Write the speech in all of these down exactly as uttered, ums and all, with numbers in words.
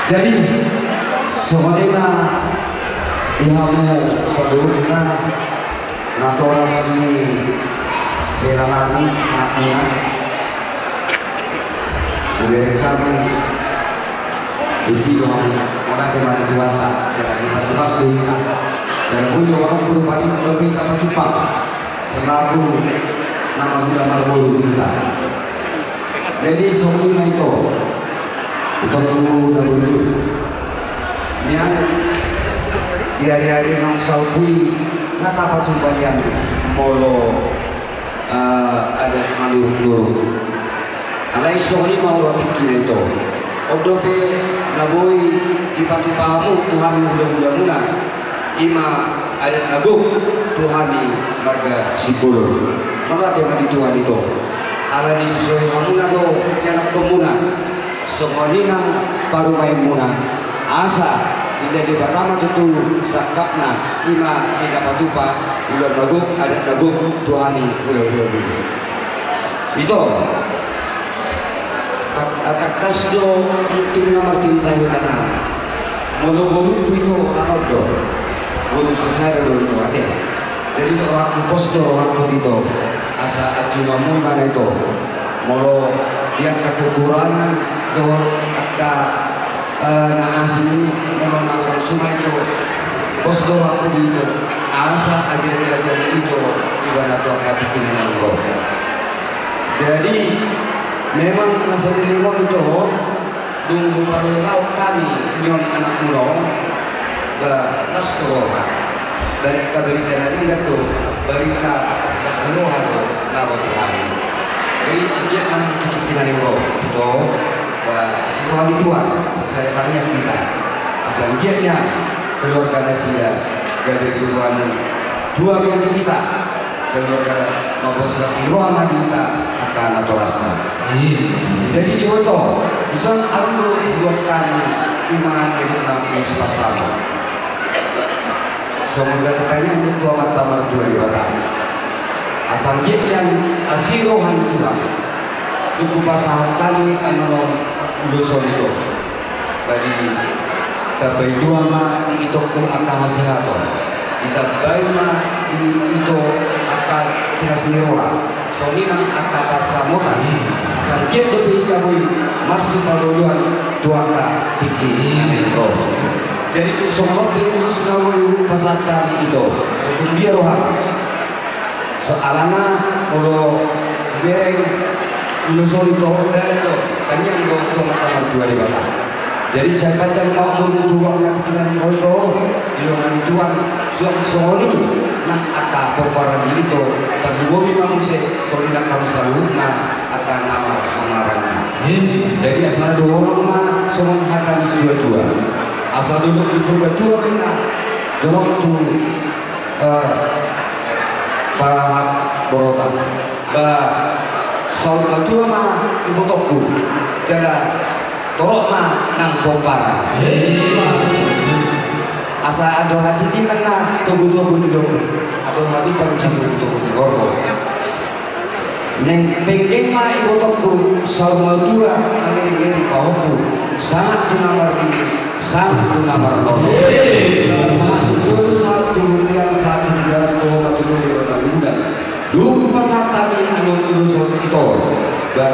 Jadi songon i ma di hamu saluhutna natoras ni hela nami, anakmuna. Hubereng hami, dipilihon, mauliate ma di Tuhanta, jala dipasupasu do hita. Jala boi do manang tu rupa ni lobi hita pajumpang selaku na marhula marboru hita. Jadi songon i ma, ito, itongku na burju. Nian di ari-ari naung saut i, nga tapatupa nian molo, eh, adat manurut-nurut. Alai songon i ma ulaon tingkina, ito. On dope na boi dipatupa hamu tu hami hula-hulamuna, i ma adat na gok tu hami marga Simbolon. Mauliate ma di Tuhan, ito. Ala disusuhi hamuna do ianakkonmuna, songon i nang parumaenmuna, asa inda Debata ma tutu sangkapna, i ma di na patupa ulaon na gok, adat na gok tu hami hula-hulamuna. Ito, tak-, tangkas do mungkin na marcarita hela nami. Molo borungku, ito, annon do. Boru sasada do, ito, ate. Jadi rohangku, pos do rohangku, ito. Asa aji mamui mana, ito. Molo di angka kekurangan dohot angka, eh, na asing i, molo na ro suma, ito, pos do rohangku, ito. Asa ajar-ajar, ito, ibana tu angka tingki na naeng ro. Jadi memang na saleleng on, ito, dung huparlelaon hami nion anakmuna on, ba las do roha. Barita, barita na denggan do, barita angka silas ni roha do na ro tu hami. Jadi anggiat ma nang tu tingki na naeng ro, ito, ba asi roha ni Tuhan, sasada tangiang hita. Asa anggiat nian keluarga nasida gabe siroha ni Tuhan di hita. Keluarga mamboan las ni roha ma di hita angka natorasna. Jadi di ho, ito, dison adong do buat hami, i ma na nidokna ulos pasahaton. Songon tangiang tu Amanta Martua Debata, asa anggiat nian asi roha ni Tuhan, dung hupasahat hami annon ulos on, ito. Ba ditambai Tuhan ma di itongku angka hasehaton. Ditambai ma di ito angka silas ni roha. Songon i nang angka pansamotan. Asa anggiat dope hita boi marsipaolo-oloan tu angka tingki na naeng ro. Jadi tung songon on pe ulos na boi hupasahat hami, ito, so tung dia roham. So alana molo bereng ulos on, ito, dalan do, tangiang do tu Amanta Martua Debata. Jadi sai panjang ma umurmu tu ruang na tingki na naeng ro, ito, di roha ni Tuhan, suang songon i nang angka pomparan ni, ito, tarlumobi ma muse songon i nang hamu saluhutna angka na marhamaranggi. Jadi asa na dohonon ma songon hata ni situa-tua. Asa dolok di Purbatua ma ninna, dolok tu Eh, pahat borotan. Ba saur matua ma ibotongku, jala torop ma nang pomparan. Asa andor hatiti ma ninna togu-togu ni domu, andor hatipan ma togu-togu ni horbo. Naeng penggeng ma ibotongku saur matua, mangiring-iring pahompu, sahat tu na marnini, sahat tu na marnono. Sahat tu solu, sahat tu bontean, sahat tu Tigaras, tu Homa, tu Toli, Rona, Lumban. Dung hupasahat hami annon ulos on, ito, ba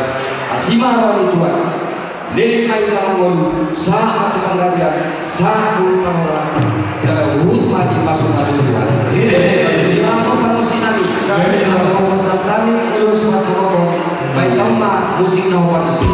asi ma roha ni Tuhan. Leleng ma hita mangolu, sahat tu panggabean, sahat tu parhorasan, jala huhut ma dipasu-pasu Tuhan. Di hamu panusi nami, asa hupasahat hami ulos pasahaton, baen hamu ma musik na hupanusi.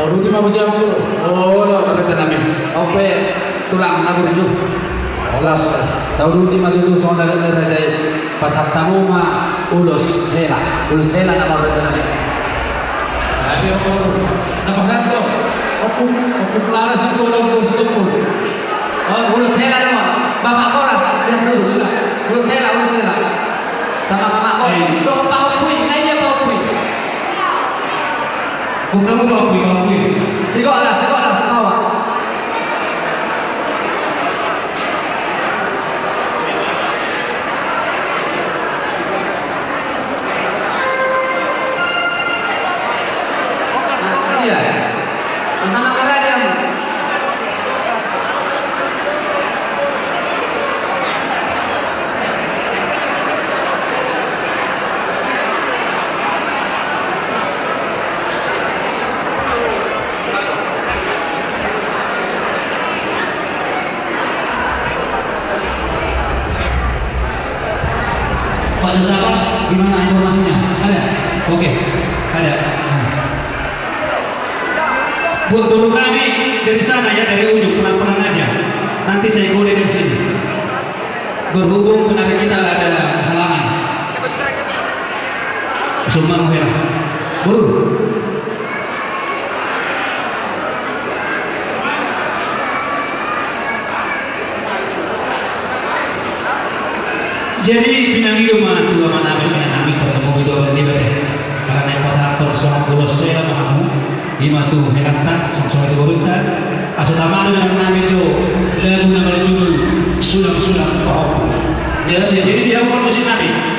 Tauduti ma, bosi, amangboru. Olo, rajanami. On pe tulang na burju. Horas. Tauduti ma tutu songon na nidok ni raja i. Pasahat hamu ma ulos hela. Ulos hela nama, rajanami. Adi, amangboru. Na pasahat do. Ompung, Ompung Laras, Ompung Laras, Ompung. Oh, ulos hela nama. Bapak Horas, siap dulu. Ulos hela, ulos hela. Sama Bapak Horas. Dohot Pak Ompung i, na ia Pak Ompung i. Bukan, bukan Ompung i, Ompung i. Sigok lah, sigok lah, sigok lah. Iya. Sama Raja. Pak Josapa, gimana informasinya? Ada? Oke, ada. Nah. Buat dulu kami dari sana ya, dari ujung, pelan-pelan aja. Nanti saya goda dari sini. Berhubung penari kita ada halangan. Semua mau helah. Buru. Jadi, pinangido ma tu amanami, inanami, tarlumobi tu amanami, bate. Ala naeng pasahathon songon ulos hela ma hamu, ima tu helanta, songon songon tu borunta. Asa tama do inanami jo lagu na marjudul Sulang-sulang Pahompu. Ya, ya. Jadi, di awal musik nami.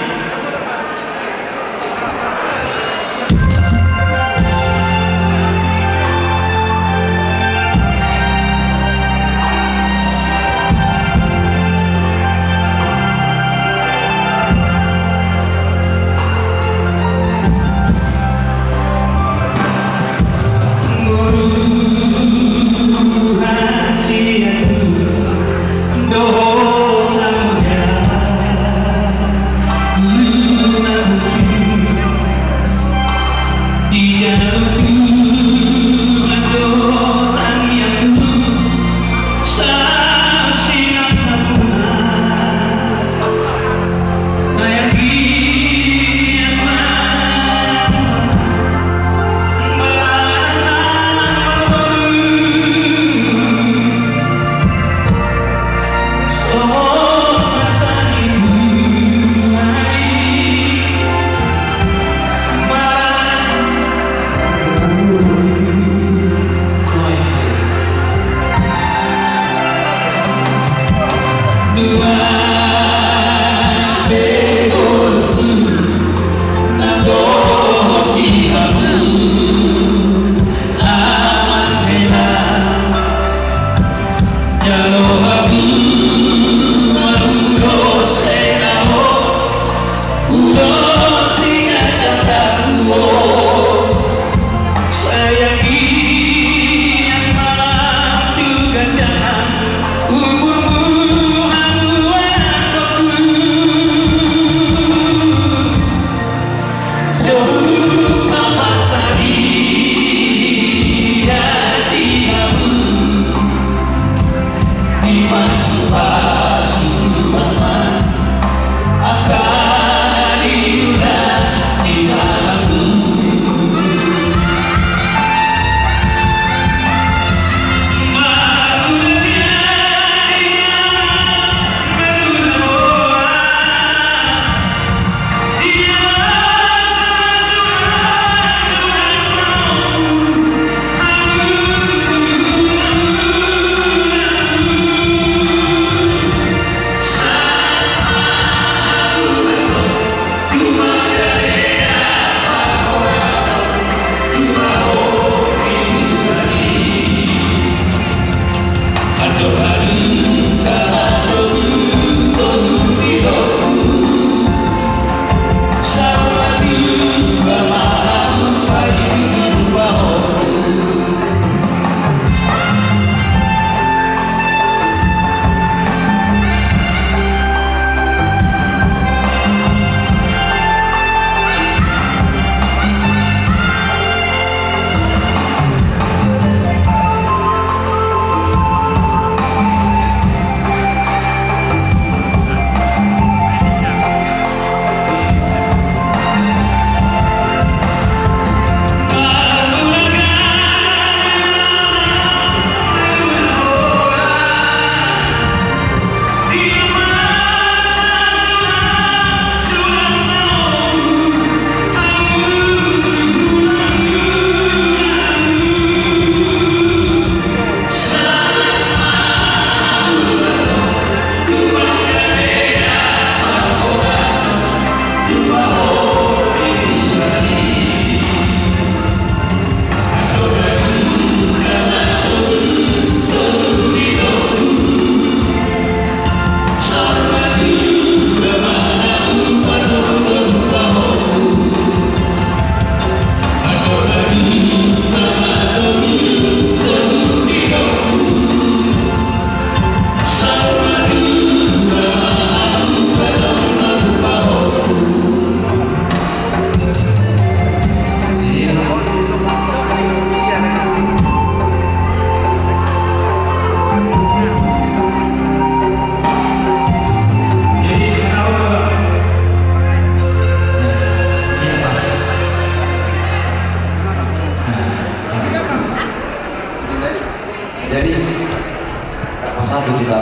Kita.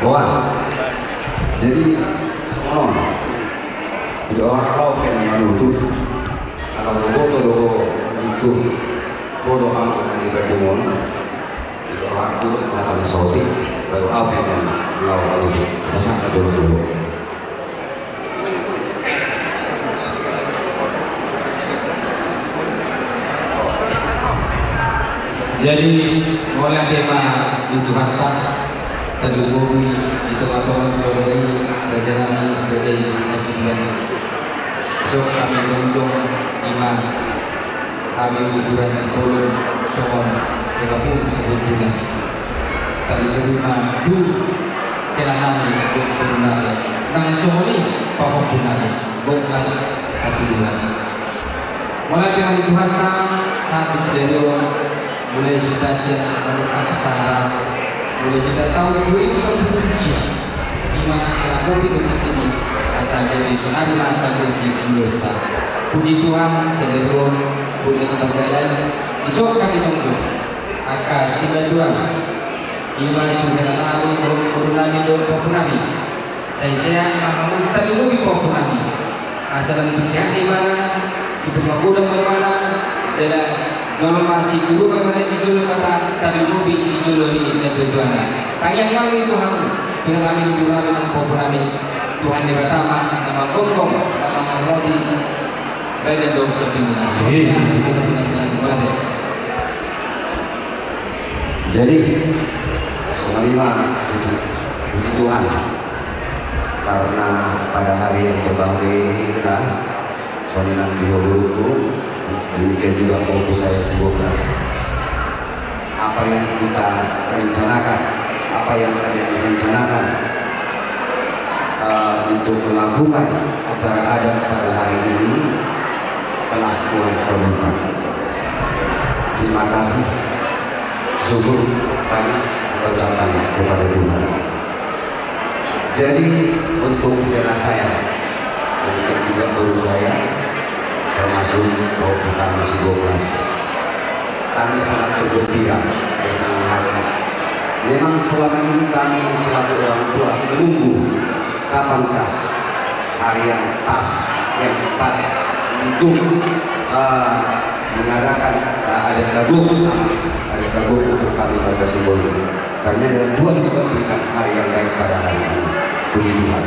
Boa. Jadi, songon on. Jadi, orang tahu kan yang manutup. Kalau boto do ho, gitu. Ho do anak yang di Bandung on. Jadi, orang tahu mengatakan saudi. Lalu apa yang lawan manutup? Pesan dulu dulu. Jadi, mauliate ma di Tuhanta, tarlumobi di tongatonga keluarga i, raja nami, raja i Hasibuan. Dison hami jongjong, ima hami ukuran sipolun songon lima pulu sahuntulan. Tarlumobi ma tu hela nami, boru nami, nang songon i pahompu nami, Bonglas Hasibuan. Mauliate ma di Tuhanta, sahat tu sadari on, mulai hita sian umur anak sara, mulai hita taon dua ribu sampulu sia. Ima na ala kopi do tingki i, asa jadi sonari ma tagohi di umurta. Puji Tuhan, sadari on, boi na mardalan, dison hami jongjong. Angka sibantuan, ima tu hela nami, boru nami, dohot pahompu nami. Sai sehat ma hamu, tarlumobi pahompu nami. Asa lam tu sehat ni ibana, siput magodang ma ibana, jala jolo ma siguru ma ibana di jolo Debata, tarlumobi di jolo ni natuatuana. Tangiang nami tu hamu, tu hela nami, boru nami, nang pahompu nami. Tuhan Debata ma na manggomgom, na mangaramoti badan dohot tondimuna. Jadi, songon i ma, puji Tuhan. Karena pada hari yang berbahagia ini kita, songon i nang di ho boruku, demikian juga pahompu saya si Bonglas. Apa yang kita rencanakan, apa yang kalian rencanakan, eh, untuk melakukan acara adat pada hari ini telah Tuhan kabulkan. Terima kasih. Syukur banyak kita ucapkan kepada Tuhan. Jadi, untuk hela saya, demikian juga boru saya, termasuk pahompu kami si Bonglas, kami sangat bergembira, ya, sangat happy. Memang selama ini kami selaku orang tua menunggu kapankah hari yang pas, yang tepat untuk, eh, mengadakan adat bagok, adat bagok untuk kami warga Simbolon. Ternyata Tuhan juga berikan hari yang baik pada hari ini. Puji Tuhan.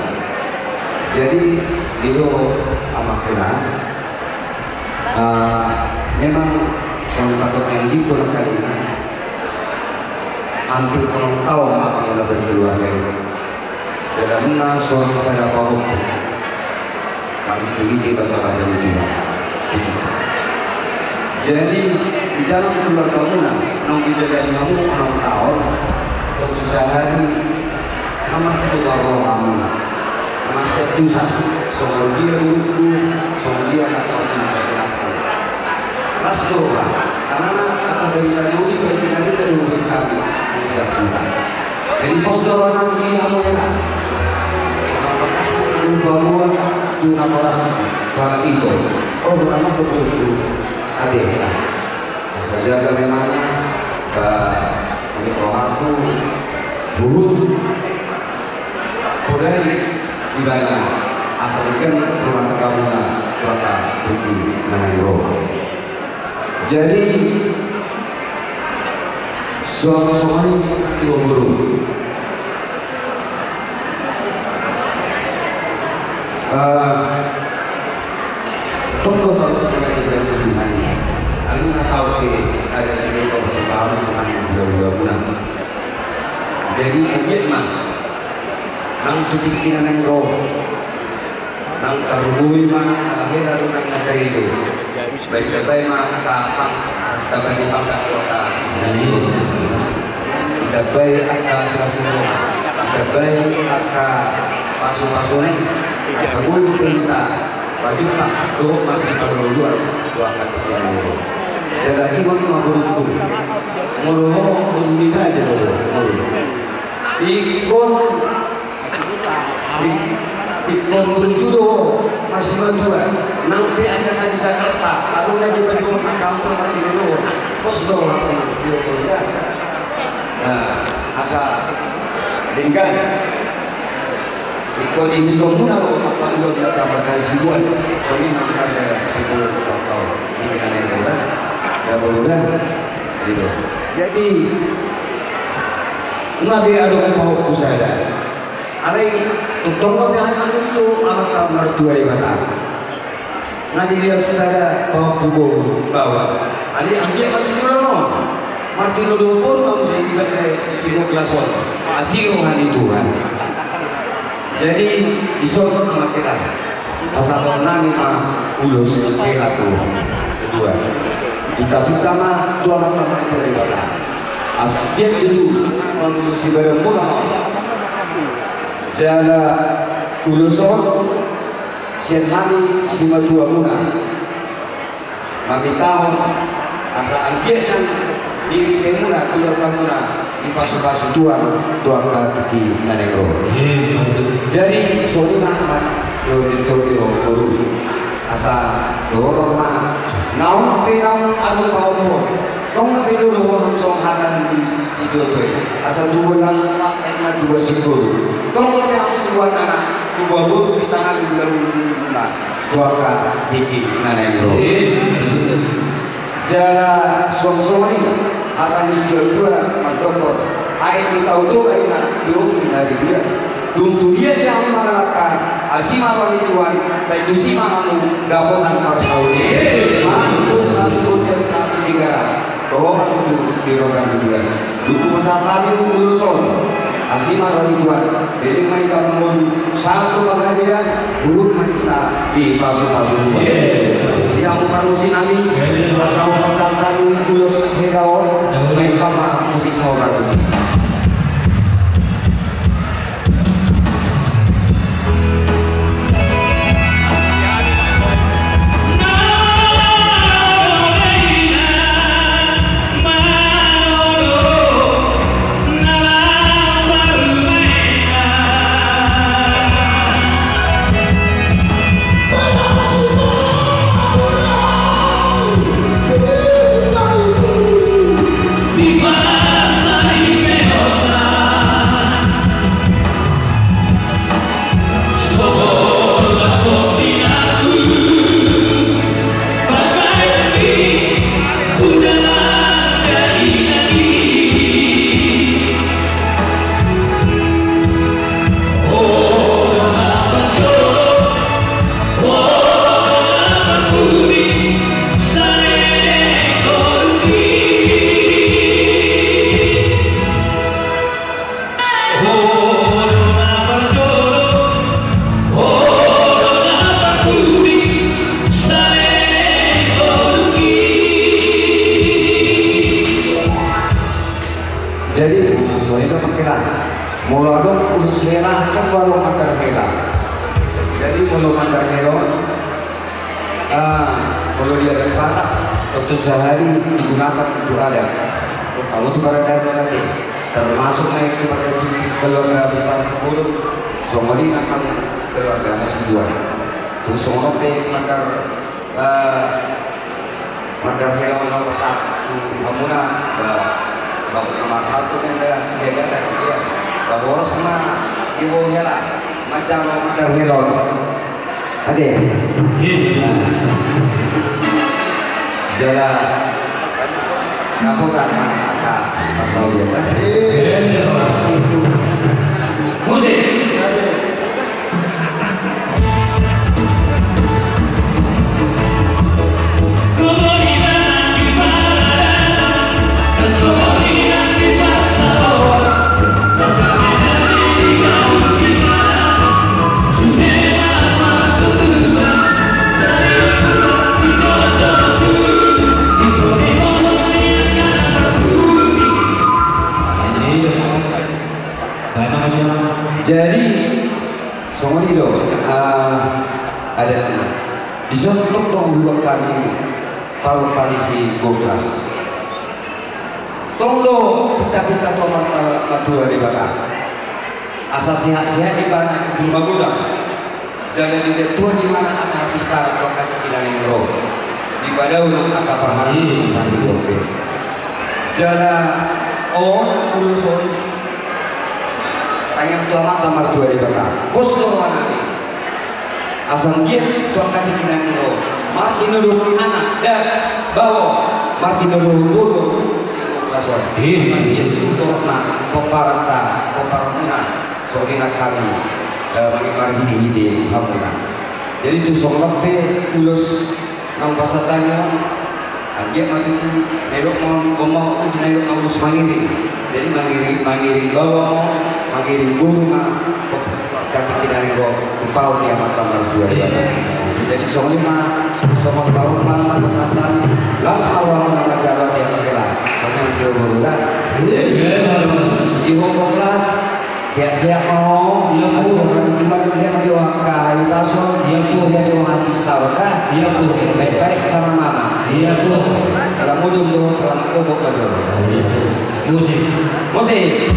Jadi, di ho, Ama Kena, eh, memang songon patut yang dipulangkan ini, hampir onom taon ma mula berkeluarga ini. Jala nunga so hea sada pahompu. Marhite-hite basa-basa ni Tuhan. Jadi, di dalam keluargamuna, naung didalani hamu onom taon, tontu sahali na marsibotoan roha hamuna. Na marsiantusan, songon dia boruku, songon dia anak pahompu na terakhir. Las do roha, karena angka barita na uli, barita na uli, barita na uli, kami, na siap Tuhan. Jadi pos do roha nami di hamu hela. Songon bagas na uli bamuan, tu natoras, tu anak ito. Oh, nama betul. Ate hela. Asa jaga memang, ba, ini rohaku, buhut. Podai ibana, asa denggan rumah tanggamuna, tu angka tingki na naeng ro. Jadi, songon i, songon i, iwa boru. Eh, tong do tong do na di dalam Tuhan i. Alana saut be, ada di dalam Tuhan i, Tuhan i, bulan-bulan. Jadi, anggiat ma nang tu tingki na naeng ro. Nang tarlumobi ma, ala hera do nang na taida. Baen ditambai ma angka pang-, tambai pangkat kota. Ditambai angka silas ni roha. Ditambai angka pasu-pasu na i. Asa boi dope hita pajumpang dohot marsipangoloan tu angka tingki na naeng ro. Jala ingot ma boruku. Molo ho boru ni raja do ho, boru. Ingkon, ingkon burju do ho. Simatua, nang pe angka na di Jakarta, adong na di Bandung, na kampung, na di Lolo, pos do lapan dua puluh dah. Nah, asa denggan. Iko di hitung muna do, maka ulo na tambah dari sibuan. Soalnya nang ada sibuan atau tinggal ada yang udah, udah baru udah, gitu. Jadi, nggak ada apa-apa saja. Alai, tutong do pe hami mangido tu Amanta Martua Debata. Nga dilehon sada pahompu boru baoa. Alai, anggiat ma tu jolo on. Martin Lodopon ma muse iba pe si Niklas on. Asi roha ni Tuhan. Jadi, dison ma hela. Pasahaton nami ma ulos hela tu dua. Pinta-pinta ma tu Amanta Martua Debata. Asa anggiat tutu mangulosi badanmuna. Jala ulos on sian hami simatuamuna. Mamintahon asa anggiat nang dirimuna, keluargamuna dipasu-pasu Tuhan tu angka tingki na naeng ro. Jadi songon i ma, amang dohot inang, boru. Asa dohonon ma, naung pe naung adong pahompu on. Tong na pe dohonon songon hata ni situatua i. Asa tubuan na lampak, aek ma tubuan singkoru. Tong na pe hamu tubuan anak, tubuan boru, pinta nami hulahulana tu angka tingki na naeng ro. Jala songon i hata ni situatua mandokkon, aek ni Tao Toba i na tiop ni na ribuan. Dung tu dia pe hamu mangalangka, asi ma roha ni Tuhan, sai tusi ma hamu dapotan parsaulian. Satu, satu, satu, tiga ras. Toho ma tutu di rondang ni bulan. Dung tu pasahat hami ulos on, asi ma roha ni Tuhan, beleng ma hita mangolu, sahat tu panggabean, huhut ma hita dipasu-pasu Tuhan. Di hamu parmusik nami, asa pasahat hami ulos hela on, baen ma musik na hombar tusi. Jadi, songon i do mangkira. Molo adong ulos hela, kan baru mandar hela. Jadi, molo mandar hela on, ah, molo di adat Batak, tontu sahali digunakan untuk adat. Molo tu paradaton ate, termasuk na itu marga keluarga besar Simbolon, songon i nang keluarga na sibuan. Tung songon on pe mandar Eh, mandar hela on na pasahat tu hamuna, ba, bagot na marhalto ma inda di adat, ia. Ba horas ma di ho hela manjalo mandar hela on. Ate. Jala dapotan ma angka parsaulian. Musik. Jadi, songon i do, ah, adatna. Dison tong do hubaen hami parumaen ni si Gobras. Tong do pinta-pinta tu Amanta Martua Debata. Asa sehat-sehat ibana di rumah godang. Jala dilean Tuhan ibana angka hapintaran tu angka tingki na naeng ro. Dipadalan angka parmaraan sahali on pe. Jala on ulos on, tangiang tu Amanta Martua Debata. Pos do rohanami. Asa anggiat tu angka tingki na naeng ro, martinodop anak, da, baoa, martinodop boru, singkop las on. Asa anggiat tu torop na pomparan ta, pomparanmuna, songon i nang hami, eh, marhitehite hamuna. Jadi tu songon on pe ulos naung pasahat hami on, anggiat ma tutu, na didok ma, on ma, on na didok ma ulos mangiring. Jadi mangiring, mangiring baoa ma, mangiring boru ma, angka tingki na naeng ro, dipasahat ni Amanta Martua Debata. Jadi songon i ma, songon parompa na pasahat hami, las ma roha na manjalo ate, angka hela. Songon i do boru da. Iya, iya, iya. Di hongkong las. Sehat-sehat ma ho. Iya, Pur. Asa hami tulang dia ma di angka i paso. Iya, Pur. Dia di angka hapintaran da. Iya, Pur. Baik-baik sama mama. Iya, Pur. Salam ujung do, salam obok ma jolo. Iya, Pur. Musik. Musik.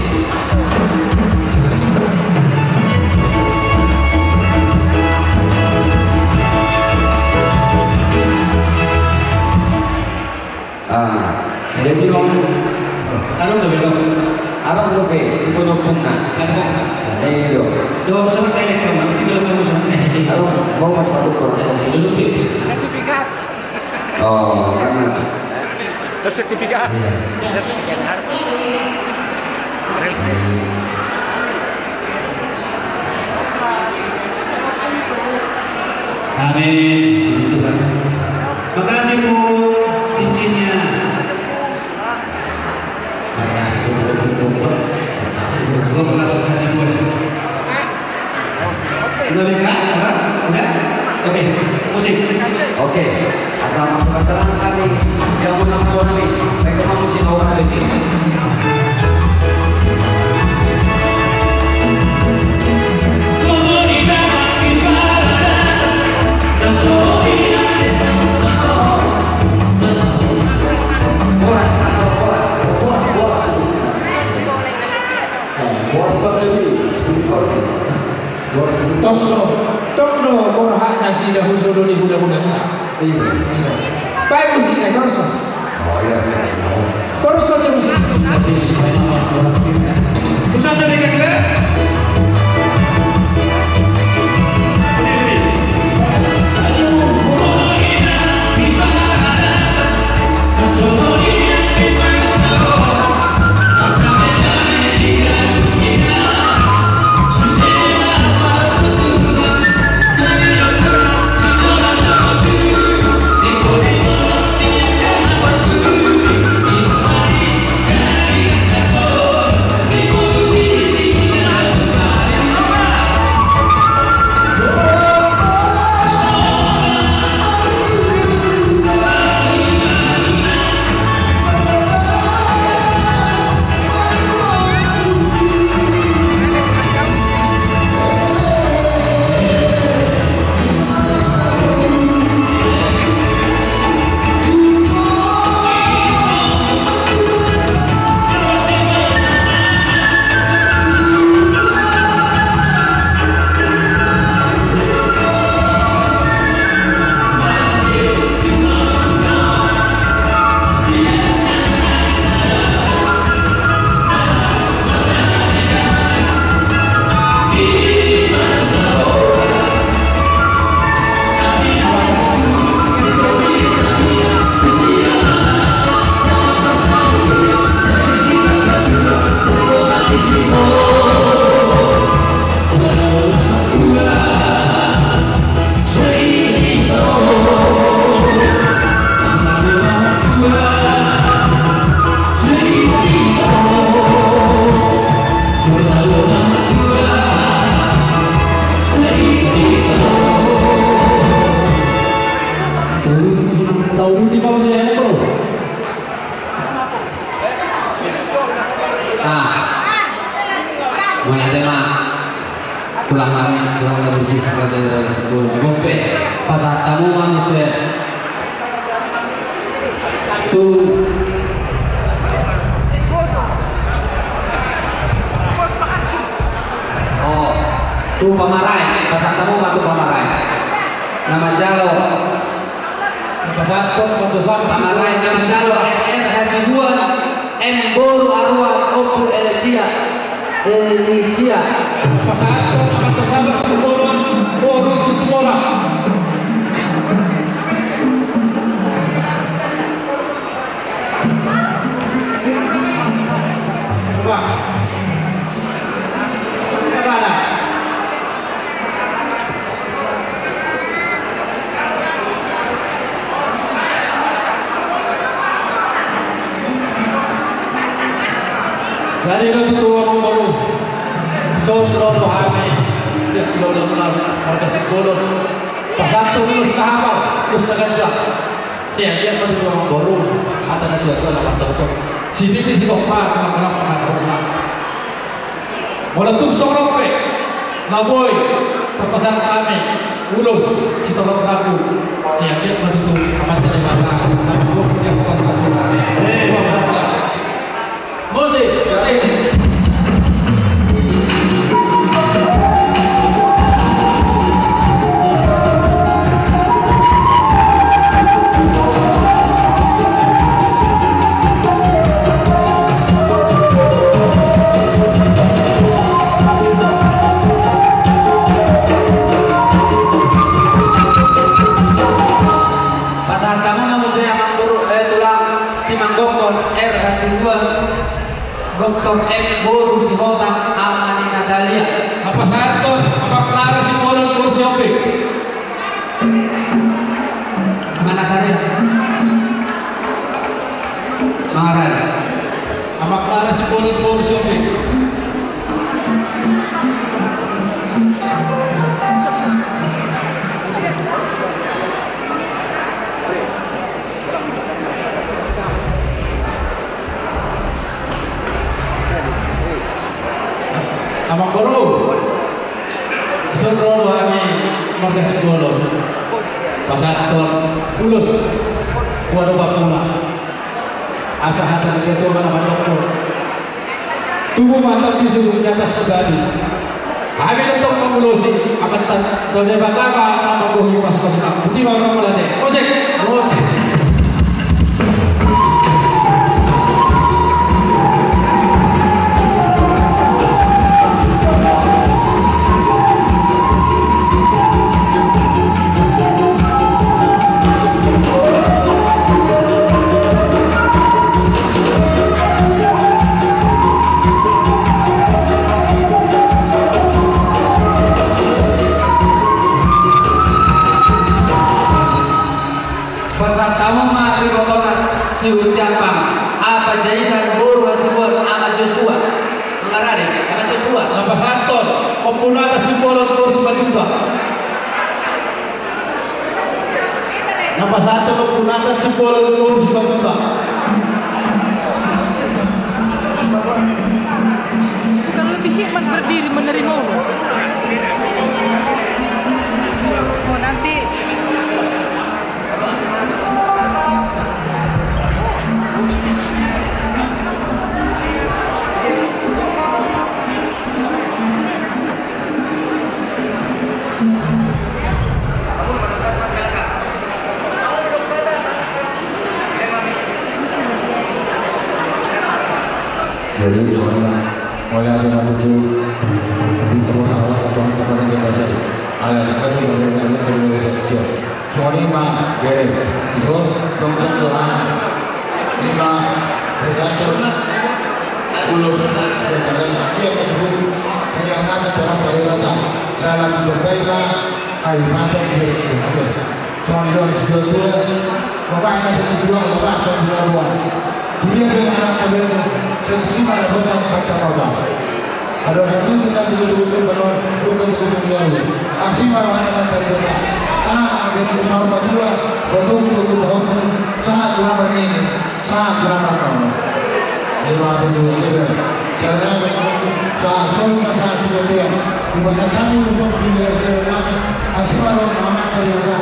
Ah, jadi on. Adong dope, adong. Adong dope, di ponokna. Adong. Iya. Dohot surat elektronik, tinggal kamu surat. Adong, mau macam apa tuh? Belum, Pi. Sertifikat. Oh, kan. Sertifikat. Iya. Sertifikat. Amin. Puji Tuhan. Makasih, Bu, cincinnya. Makasih, Bu. Makasih, Bu. Gua kelas kasih, Bu. Udah, Beka? Udah? Udah? Oke, musik. Oke. Asa masukan terang kami, jago nama Tuhan kami. Baik, teman musik, orang ada di sini. Horas, horas, horas, horas. Nah, horas, Pak Dewi, sepuluh tahun. Horas, sepuluh tahun. Top no, top no, borhat nasida, hudo do ni huda-huda. Iya. Iya. Baik, musik, eh, torso. Oh, iya, iya, iya. Torso, torso. Pusat dari kedua. Ah. Mauliate ma. Tulang nami, tulang nami, tulang nami, tulang nami, tulang nami. Pasahat hamu ma muse. Tu. Oh, tu pamarae, pasahat hamu ma tu pamarae. Pasahathon ma tu sapa. Pamarai na manjalo S R Hasibuan, M boru Aruan, Ompu Elisia. Elisia. Pasahathon ma tu sapa Situmorang, boru Situmorang. Coba. Coba dah. Jadi do tutu amang boru. Songon i do hami sian Lolo Mular marga Simbolon. Pasahathon ulos na hapal, ulos na ganjang. Sai anggiat ma tutu amang boru, hata na tua-tua na mandok. Sititi sitongka, na mangap na torna. Molo tung songon on pe na boi tarpasahat hami ulos sitorop rambu, sai anggiat ma tutu Amanta Debata na manggohi di angka pasupasu. Eh, muse, muse. Pasahat hamu ma muse amang boru, eh, tulang, Simanggokhon R Hasibuan, Doktor M boru Sihotang, ama ni Natalia. Pasahathon Amang Klara Simbolon boru Sihombing. Mana tadi? Mangaran. Amang Klara Simbolon boru Sihombing. Amang boru. Songon i do hami marga Simbolon. Pasahathon ulos. Waduh, bapuna. Asa hata ni ketua mana mandok. Tubu ma tambisi di atas tu gadu. Hami tongtong mangulosi, Amanta Debata ma na manggohi pasupasuna. Boti ma amang mula ni. Musik. Musik. Pasahat hamu ma tu ibotona si Hutiampang, Ama Panjaitan boru Hasibuan, Ama Joshua. Mangaran, Ama Joshua. Na pasahathon, Ompu Nata Simbolon boru Simatupang. Na pasahathon Ompu Nata Simbolon boru Simatupang. Bukan lebih hikmat berdiri menerima ulos? Oh, nanti. Jadi, soalnya, mulai ada waktu itu, di tempat awal, atau tempat yang biasa, ala dekat di mulai ada terus. Songon i ma bere. Ison, tongtong doa. I ma, bersatu. Ulos, bersatu. Ia tentu. Kaya nada dalam terlewatan. Salam terbaiklah. Hai, masa bere. Songon i do, sudah tua. Bapak ini sudah tua, bapak sudah tua. Dia dengan anak kalian, saya terima dapat kacamata. Adong hatutu na tutu-tutu banon, tutu-tutu banon. Asi ma rohana na tarida. Sahat ma bere tu saur matua, batua-tua bahompu, sahat tu na marnini, sahat tu na marnono. Ima tutu, ima. Sahat, sahat tu na sahat tu na sahat. Dipasahat hamu tu bere-bere nami, asi ma rohana na tarida.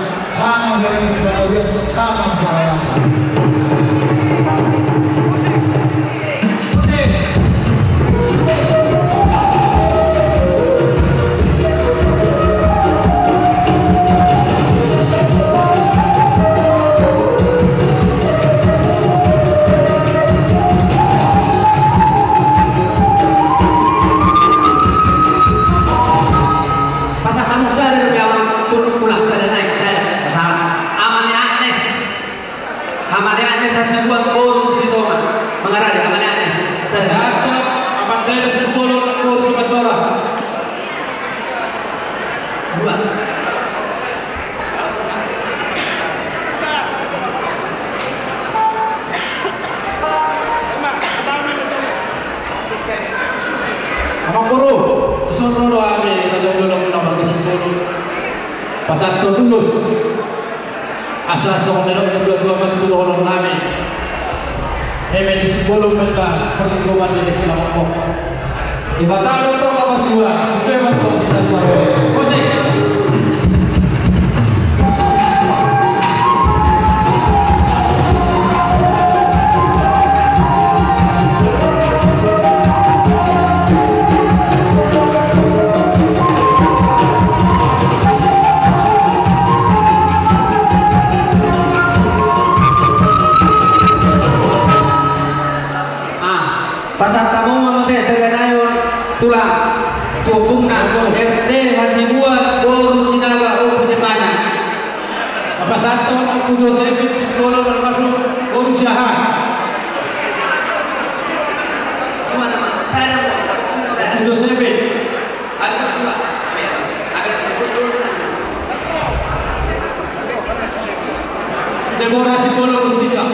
Amang Deanes Hasibuan boru Silitonga. Mangarade, Amang Deanes. Satu. Amang Deanes Hasibuan boru Simanjorang. Dua. Amang boru, songon i do hami, raja jolo mula marga Simbolon. Pasahat ulos. Asa songon na didok na tuatua, manang tu dohonon nami. Eme di Simbolon mendang, perlinggoman di lengki na mokmok. Debata do tong na martua, sude ma tong di taluar. Musik. Ah, pasahat hamu ma muse sarianaon, Tulang, tu ompungna, R T Hasibuan boru Sinaga, Ompu Jemana. Pasahathon Ompu Josepin Simbolon almarhum boru Siahaan. Ompu Josepin. Deborah Simbolon Rustika.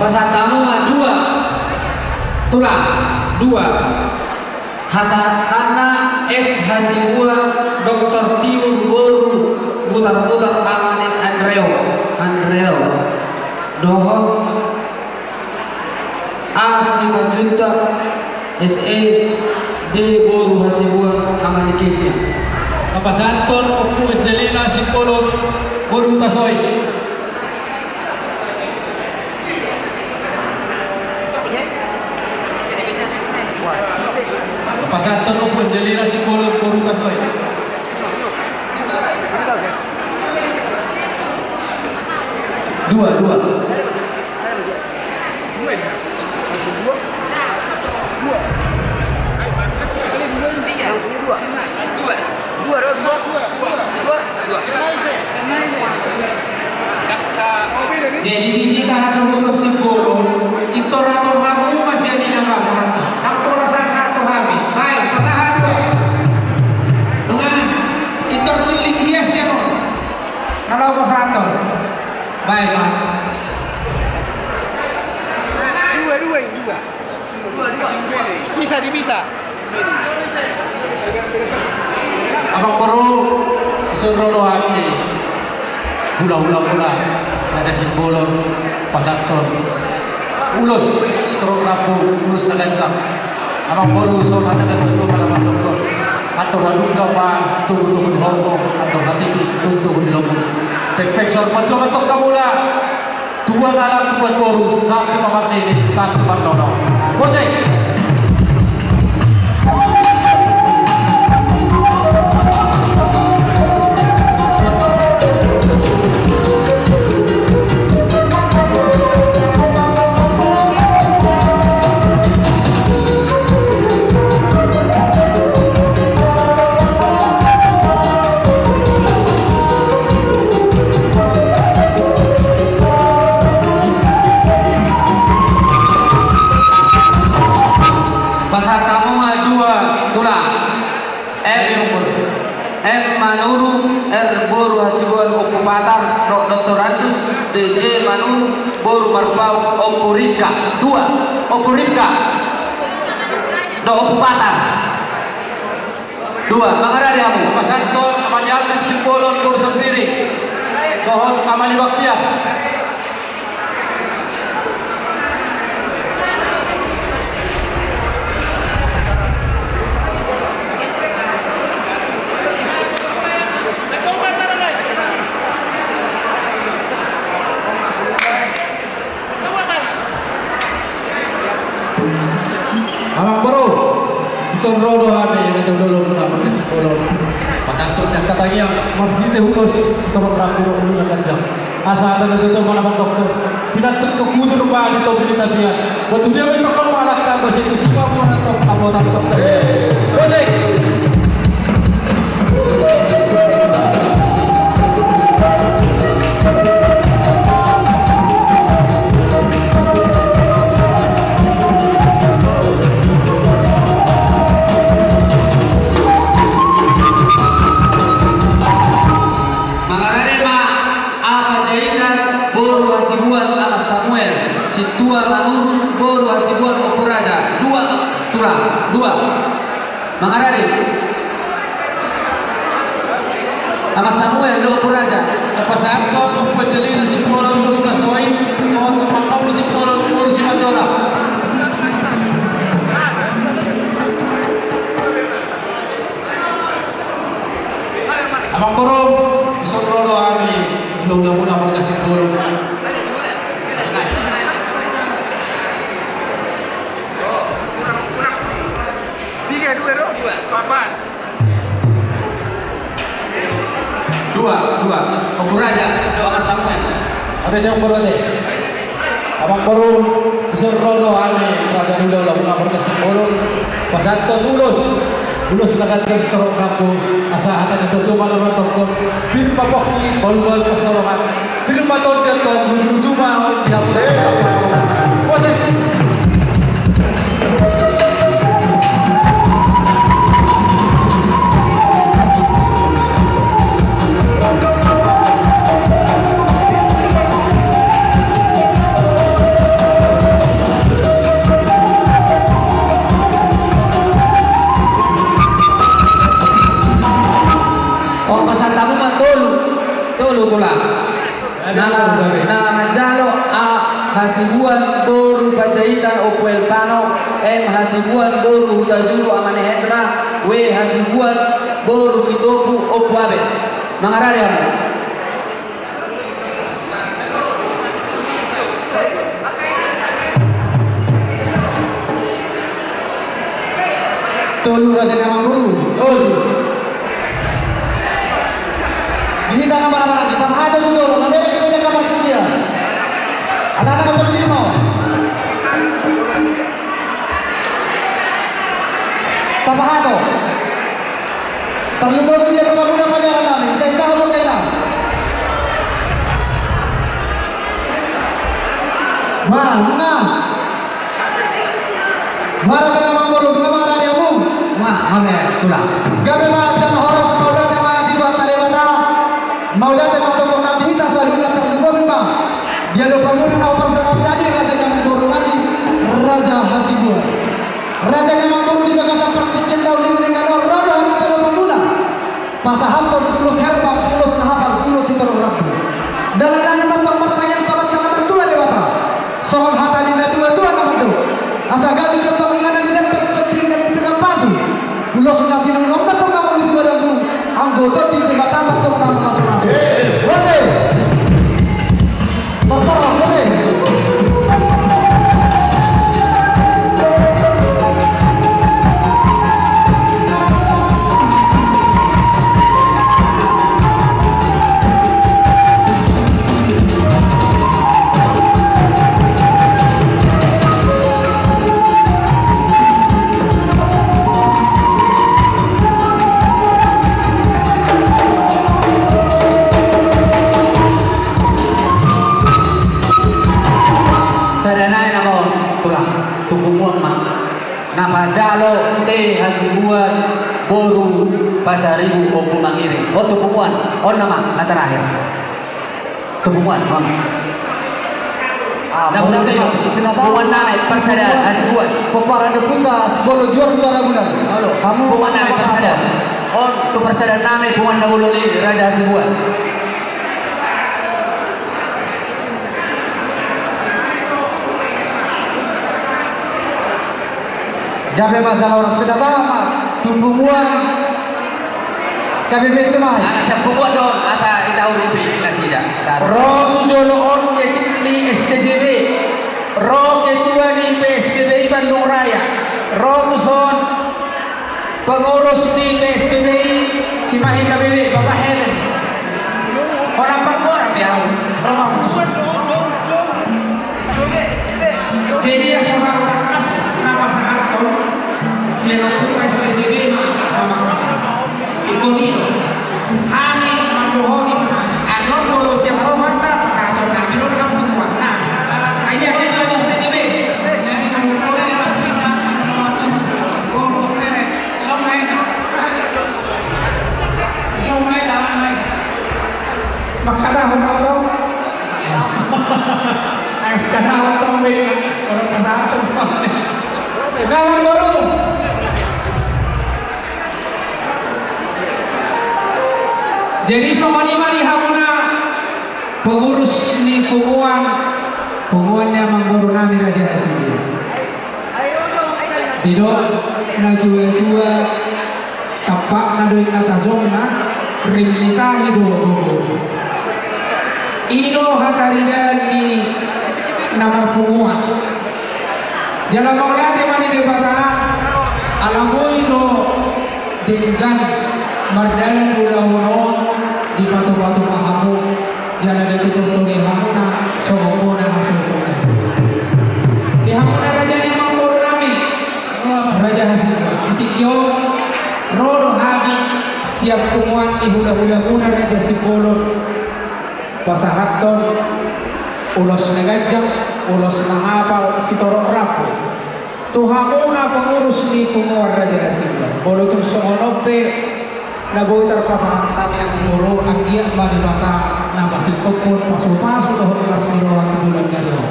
Pasahat hamu ma dua. Tulang, dua. Hasahatanna S Hasibuan, Doktor Tiur boru Butarbutar, Amani Andreo, Andreo. Dohot A Simanjuntak, S E D boru Hasibuan, Amani Kesia. Pasahathon Ompu Angelina Simbolon boru Hutasoit. Pasahathon Ompu Angelina Simbolon boru Hutasoit. Dua, dua. Jadi di hita hasuhuton Simbolon, pintor atur hamu ma sian i na pasahat. Ndang pola sahat tu hami. Baen, pasahat do. Nunga pintor tillit hias i on. Na laho pasahathon. Baen ma. Dua, dua, dua. Bisa, di bisa. Amang boru, songon i do hami. Hulahula mula, Raja Simbolon, pasahathon ulos torop rambu, ulos na ganjang. Amang boru, songon hata na tuatua ma na mandok. Andor hadungka ma togutogu ni horbo, andor hatiti togutogu ni lombu. Pengpeng saur matua ma tong hamuna. Tubuan anak, tubuan boru, sahat tu marnini, sahat tu marnono. Musik. Pasahat hamu ma dua tulang. M. M. Manurung, R. boru Hasibuan Ompu Patar, dohot doktorandus, D J. Manurung, boru Marpaung Ompu Ripka. Dua, Ompu Ripka dohot Ompu Patar. Dua, mangarade hamu. Pasahathon Amani Alvin Simbolon boru Sempiring dohot Amani Baktiar. Amang boru, dison ro do hami na jolo muna marga Simbolon. Pasahathon ni angka tangiang marhite ulos sitorop rambu dohot ulu na ganjang. Asa hata na tutu ma na mandok, pinantikhon hujur ma di topi ni tapian. Boan tu dia ma ingkon mangalangka, boan tu si ma muara tong hapotan persepian. Musik. Mangarade ma Panjaitan boru Hasibuan Amang Samuel, Sintua Manurung boru Hasibuan Ompu Raja. Dua tulang, dua. Mangarade. Amang Samuel dohot Ompu Raja. Pasahathon Ompu Angelina Simbolon boru Kasoit, dohot Amang Tommy Simbolon boru Simanjorang. Amang boru, dison ro do hami, hulahula muna marga Simbolon. Dua, dua. Ompu Raja dohot Amang Samuel. Amang boru ate. Amang boru, dison ro do hami raja ni hulahula muna marga Simbolon. Pasahathon ulos, ulos na ganjang sitorop rambu. Asa hata ni tutu ma na mandokkon: Pir ma pongki, bahulbahul pansalongan. Pir ma tondi antong, rujuruju ma on di hamu. Musik. On pasahat hamu ma tolu, tolu tulang. Na, na manjalo: A. Hasibuan boru Panjaitan Ompu Elpano, M. Hasibuan boru Hutajulu Amane Hendra, W. Hasibuan boru Sitopu Ompu Abel. Mangarade hamu. Tolu raja ni amang boru. Tolu. Di hita na mana-mana, hita pahato tu jolo, na merek kita di kamar kerja. Alana macam lima. Tapahato. Tarlumobi dia dohot hamuna paniaran nami, sai sahat ma hita. Wah, nunga. Wah, raja ni amang boru, nunga mangarade hamu. Wah, ame tulang. Gabe ma jala horas, mauliate ma di Tuhanta Debata. Mauliate ma tongtong nang di hita saluhutna, tarlumobi ma dia dohot hamuna na huparsangapi, raja ni amang boru nami, Raja Hasibuan. Raja ni amang boru, di bagasan partingkian na uli ni ringgan on, ro do hami tu hamuna pasahathon ulos herbang, ulos na hapal, ulos sitorop rambu. Dalan nami ma tong martangiang tu Amanta na martua Debata, songon hata ni natuatua na mandok: Asa gajut do tong inganan ni dempet, songon ringgan ni pinggan pasu. Ulos na tinulak ma tong mangolu sibadanmu, anggo Tondi Debata ma tong na mamasumasu. Boase. Na pajalo te hasibuan boru Pasaribu Ompu Mangiring. On tu punguan, on nama na terakhir. Tu punguan, on. Ah, na punguan nami Parsada hasibuan. Pomparan ni Ompunta Simbolon Juara Utara Bulan. Olo, hamu punguan nami Parsada. On tu Parsada nami punguan na bolon i Raja Hasibuan. Gabe ma jala horas, pinasahat ma tu punguan K B B C Mai. Ala sian punguan do on asa ita urupi nasida. Ro tu jolo on ketua ni S T J B, ro ketua ni P S B B I Bandung Raya, ro tu son pengurus ni P S B B I Cimahi K B B, Bapak Helen. Holan panggoran be au, ro ma au tu son. Jadi ia so haru tangkas na pasahathon sian Ompunta S T J B ma na mangkatai. Ingkon i do. Hami mandohoti ma hami. Annon molo sian rohanta pasahaton nami do na hami punguanna. Ai dia dia S T J B. Mangkatahon au do. Ai mangkatahon tong be. Olo pasahaton tong be. Na amangboru. Jadi songon i ma di hamuna pengurus ni punguan, punguan ni amangboru nami Raja Hasibuan. Didok na tua-tua, tampakna do inna tajomna, rim ni tahi do gogo. I do hataridaan ni na marpunguan. Jala mauliate ma di Debata, ala boi do denggan mardalan ulaon on, dipatupa-tupa hamu. Jala ditortori hamuna songon bona na so tumpu. Di hamuna raja ni amangboru nami Raja Hasibuan, di tingki on ro do hami sian punguan ni hula-hulamuna Raja Simbolon pasahathon ulos na ganjang, ulos na hapal, sitorop rambu. Tu hamuna pengurus ni punguan Raja Hasibuan, molo tung songon on pe na boi tarpasahat hami amangboru, anggiat ma Debata na pasingkophon, pasu-pasu dohot las ni roha tu bulan na ro on.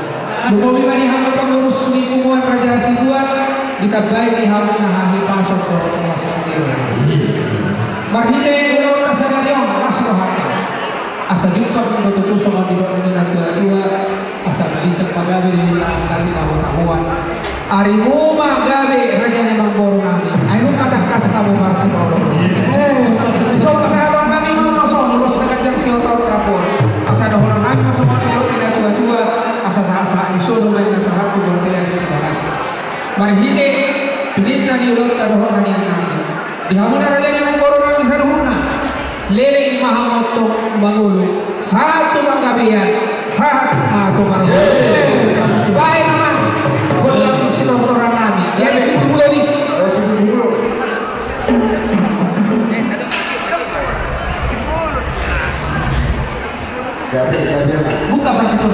Lumobi ma di hamu pengurus ni punguan Raja Hasibuan, ditambai di hamuna hahipason dohot las ni roha. Marhite ulaonta sadari on, las rohanta. Asa jumpang do tutu songon didok ni na tua-tua, asa balintang ma gabe di na tinabo-taboan. Arimu ma gabe raja ni amangboru nami. Ai nunga tangkas hamu marsipaolooloan. Eh, so pasahaton nami ma songon ulos na ganjang, sitorop rambu. Asa dohonon nami ma songon didok ni na tua-tua, asa sahat-sahat ni solu ma inna sahat tu bontean ni Tigaras. Marhite pinita ni ulaonta dohot hanian nami. Di hamuna raja ni amangboru nami saluhutna, leleng ma hamu antong mangolu, sahat tu panggabean, sahat ma tu parhorasan. Baen ma gondang sitortoran nami. Jadi sibul-bul i. Buka partitur.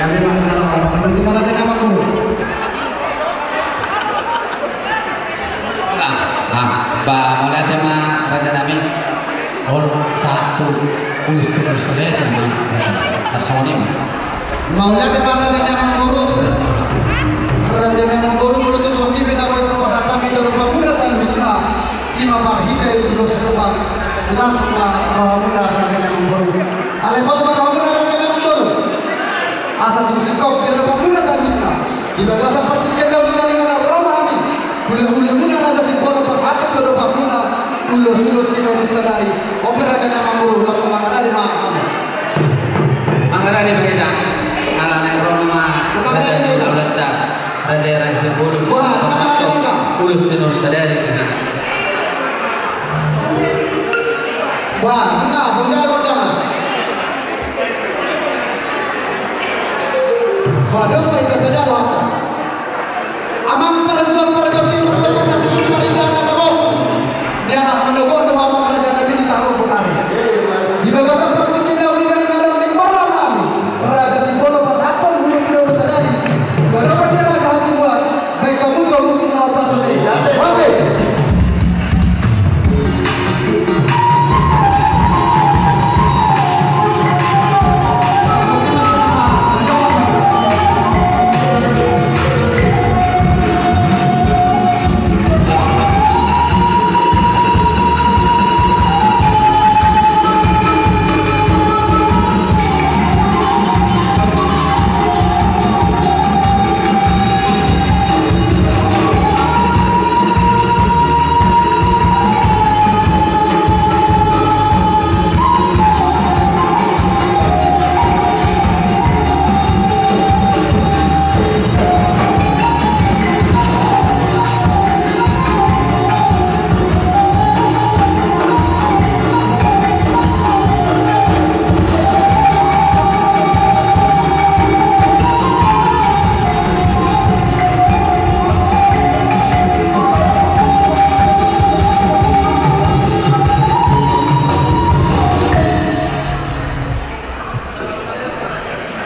Gabe ma, jala, untuk raja ni amangboru. Ah, ah, ba, mauliate ma raja nami. Olo, satu, ulos tu ulos sadari ma. Tarsongon i ma. Mauliate ma raja ni amangboru. Raja ni amangboru, molo tung songon i pe na boi pasahat hami tu adopanmuna saluhutna. Ima marhite ulos herbang, las ma rohamuna raja ni amangboru. Alai pos ma rohamuna raja ni amangboru. Asa tung singkop di adopanmuna saluhutna. Di bagasan partingkian na uli na denggan na ro ma hami. Hulahulamuna Raja Simbolon pasahathon tu adopanmuna ulos-ulos tinonun sadari. On pe raja ni amangboru, langsung mangarade ma hamu. Mangarade ma hita. Ala naeng ro nama raja ni hulahulanta. Raja i Raja Simbolon, wah, pasahathon ulos tinonun sadari tu hita. Wah, nunga, songon i do. Bah, dos ma hita sadia do hata. Amang parjual pargosi, parjual pargosi, parjual pargosi. Dia anak manogot do amang raja nami di taruh putari. Di bagasan partingkian na uli na denggan na ro ma hami. Raja Simbolon pasahathon ulos tinonun sadari. Dua dapat dia Raja Hasibuan. Baik kamu jauh musik lawan partos i. Musik.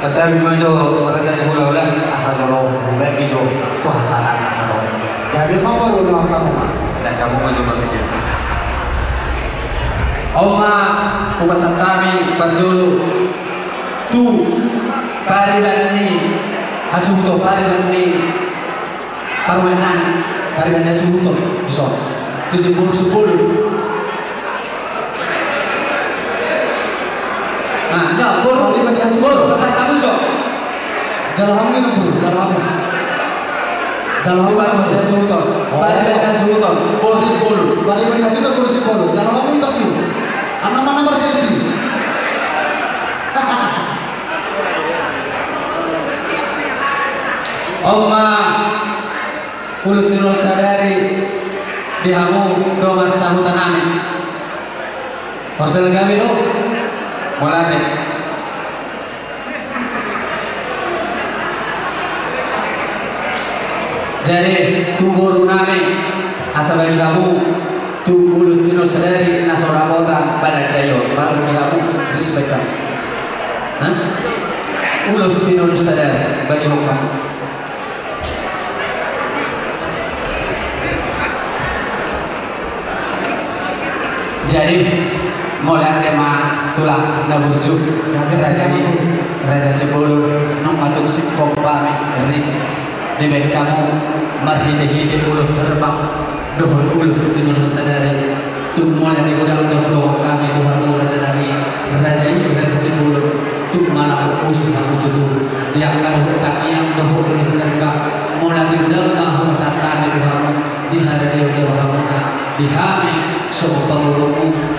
Santabi ma jo raja ni hulahula, asa jolo hubege jo tu hasahatan na sahat on. Jadi ma baru no angka ma. Dan kamu ma jo berpikir. On ma hupasahat hami parjolo tu pariban ni hasuhuton, pariban ni parumaen nami, pariban ni hasuhuton, dison. Tu Simbolon, Simbolon. Nah, nda, boru, boru, pasahat hamu jo. Jala hamu inum, boru, jala hamu. Jala hamu, pariban ni hasuhuton. Oh. Pariban ni hasuhuton, boru Simbolon. Pariban ni hasuhuton, boru Simbolon. Jala hamu inum, boru. Anak mana berselfie? On ma ulos tinonun sadari di hamu dongan sahuta nami. Horsel gabe do. Mauliate. Jadi tu boru nami, asa bagi hamu tu ulos tinonun sadari na so dapotan badan daion, baru di hamu, respect hamu. Hah? Ulos tinonun sadari bagi hamu. Jadi mauliate ma tulang na burju, raja i, Raja Simbolon, nunga tung singkop hami ris dibahen hamu marhitehite ulos herbang dohot ulos tinonun sadari. Tung mauliate godang do hudokhon hami tu hamu raja nami, raja i, Raja Simbolon. Tung malambok pusu hamu tutu di angka dohot tangiang dohot ulos herbang. Mauliate godang ma hupasahat hami tu hamu di haradeon ni rohamuna, di hami songon pamoruonmu.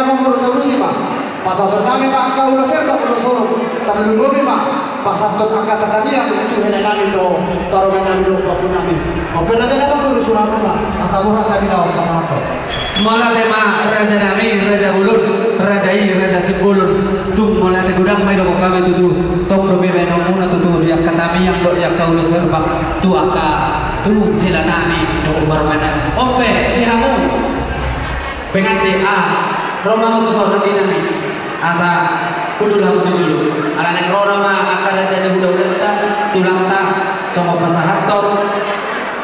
na manguru, tauduti ma. Pasahaton nami ma angka ulos herbang, ulos holong, tarlumobi ma pasahaton angka tangiang tu hela nami dohot parumaen nami dohot pahompu nami. On pe raja na manguru, surahan ma asa boha hami laho pasahathon. Mauliate ma raja nami, raja bolon, raja i raja Simbolon. Tung mauliate godang ma i dohonon hami tutu. Tong dope baenonmuna tutu di angka tangiang dohot di angka ulos herbang tu angka, tu hela nami dohot parumaen nami. On pe di hamu pengantin, ah, ro ma hamu tu son, nangkiningan i. Asa hundul hamu tu jolo. Ala naeng ro nama angka raja ni hulahulanta, tulangta, songon pasahathon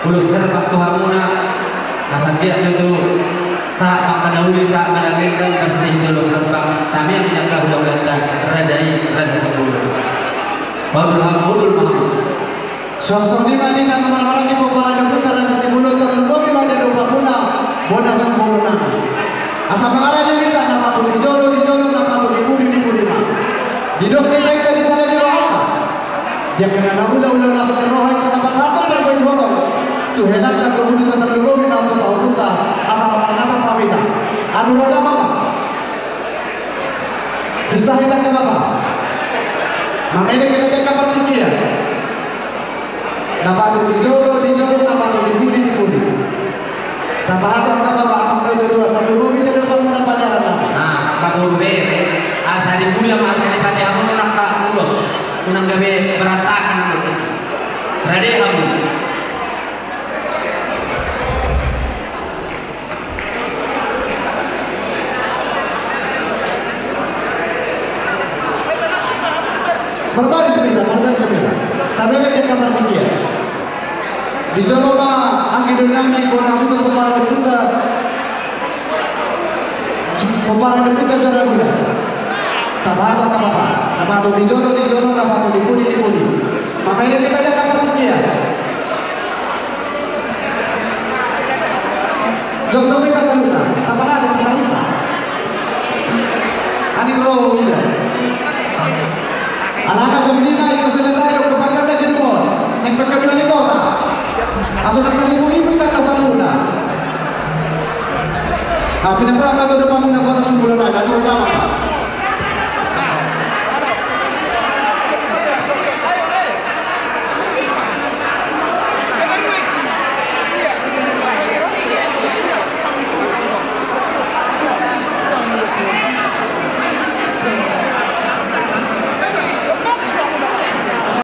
ulos herbang tu hamuna. Asa anggiat tutu sahat ma angka na uli, sahat ma na denggan, marhite ulos herbang tangiang ni angka hulahulanta, raja i raja Simbolon. Hundul hamu, hundul ma hamu. Suang songon i ma di na mangararangi pomparan ni ompunta raja Simbolon, tarlumobi ma di adopanmuna bona Simbolon nami. Asa mangarangi hita na patut di jolo di jolo, na patut di pudi di pudi ma. Di dos ni hita di sada ni rohanta, di angka na hulahula las ni roha, hita na pasahathon parbue ni holong tu helanta, tu pudita, tarlumobi ma tu pahompunta, asa manang na tapamita. Anu roda ma. Bisa hita ke bapa. Mamede hita ke partingkian. Na patut di jolo di jolo, na patut di pudi di pudi. Tapasahat ma bapa, amang dohot tulang, tarlumobi di adopanmuna paniaran nami. Ah, angka boru bere, asa di pudi ma, asa di pudi hamu nang angka ulos, unang gabe berantakan ulos. Rade hamu. Marbalik sepeda, marbalik sepeda. Tabelek di angka partingkian. Di jolo ma anggi dongan nami, bona hasuhuton pomparan ni ompunta. Pomparan ni ompunta Juara Gula. Tapasahat ma bapa. Na patut di jolo di jolo, na patut di pudi di pudi. Mamede hita di angka partingkian. Jongjong hita saluhutna, tapasahat, tapasahat. Ani ro, udah. Alana jam lima itu selesai, dok, pangkatna di rumah. Naeng pangkatna di kota. Langsung angka ribu-ribu hita saluhutna. Nah, pinasahat ma tu adopanmuna bona Simbolon, nah, tu adopanmuna.